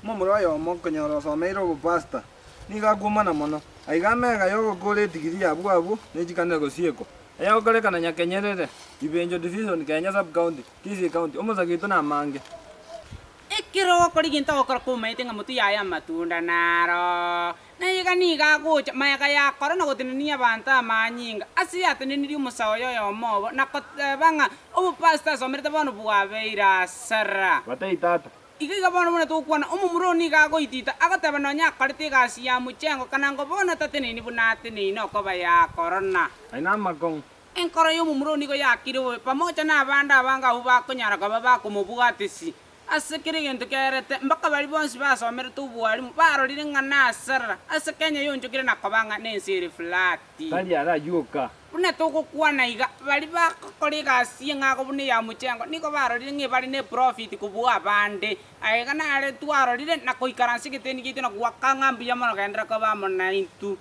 Omomura oyomo okonyora osomeire obopasta nigo akwomana mono. Aiga amega y'ogokora edigiri y'abwo abwo ne chikanisa gosiekwa. Ayagokorekana Nyakenyerere, Ibencho Division, Kenya Sub-County, Kisii County, Omosake oito namange. Ekero ogokora egento ogokora komaete ng'a motwe yaye amatunda naro, na iga nigo agocha magega ya korona gotenenia abanto amanyinga, ase yatenenirie omosae oye oyomo obo, na koteba ng'a obopastor asomerete bono bwabeire asara. Batei tata. Iga iga bono buna togokwana, omomura oo nigo agoitita, agoteba nonya akorete egasi ya mochengo, kana ngo bono tateneini buna ateneine okoba ya korona. Aye namakong'u. Enkoro y'omomura oo nigo yakire bobe, pamoja nabande abange abwo bakonyara koba bakomobwatisia ase kera egento kerete, mpaka baria bonsi basomerete obwarimu barorire ng'a nasarara ase Kenya yonchokire na koba ng'a nense ere flati. Tari arayioka. Buna togokwana iga, baria bagokora egasi eng'ago buna eya mochengo nigo barorire ng'a ebare neprofit kobua abande. Aiga nare twarorire na koikaransa egeteni giaito na goaka ng'a mbuya mono genderera koba amo naintwe.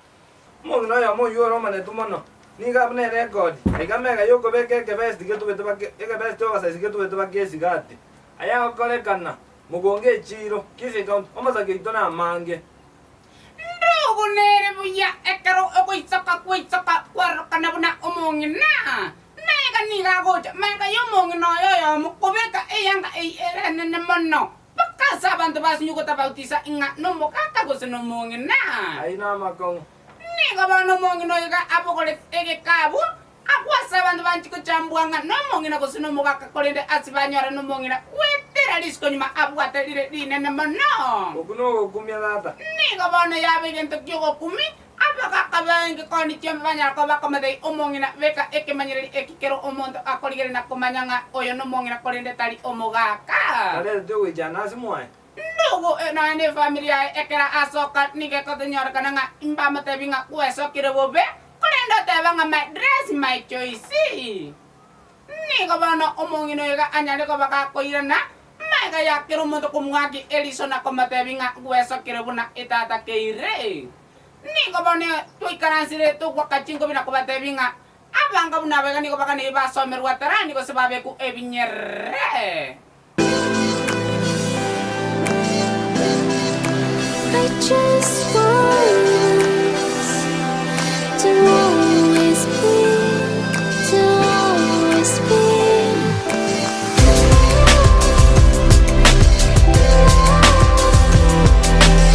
Omong'ina oyomo oyio ore omonetu mono, nigo abuna erekodi, aiga amega y'okobeka ekebesti getubete bake ekebesti obasaisi getubete bake esigati. Ayagokorekana, mogongo echiiro, Kisii County, omosake oito namange. Ndugu nere buya ekero ogoisoka gwaisoka kwarorokana buna omong'ina, na iga nigo agocha magega y'omong'ina oyo oyomo kobeka eyanga eyio ere enene mono, mpaka ase abanto basinywe gotabautisa ng'a nomogaka gose nomong'ina. Ayio namakong'u. Nigo bono omong'ina oyo iga abogorete egekabu, Agwo ase abanto banchi gochambwa ng'a nomong'ina gose nomogaka, korende ase banyora nomong'ina gwetera risiko nyuma abwate rire rinene mono. Okwo nogokumia tata. Nigo bono yaba egento ki'ogokumia, abagaka bainge koni chiombe banyara koba bakomotebia omong'ina, Beka ekemanyereri eki kero omonto akorigereria na komanya ng'a oyo nomong'ina korende tari omogaka. Tarereti ogoichana ase mwaye. Ndugu, nonya nefamiri yaye ekero asoka nigo ekotonyorekana ng'a imbamotebi ng'a gwesokire bobe, korende oteba ng'a my dress my choice. Nigo bono omong'ina oyo iga anyare koba gakoirana magega ya kera omonto komwaki eriso na komotebi ng'a gwesokire buna etatakeire. Nigo bono twaikaransire togwaka chinkobi na kobatebi ng'a abanga buna aba iga nigo baganeirie basomerwe atarani gose babekwe ebinyerere. I just want.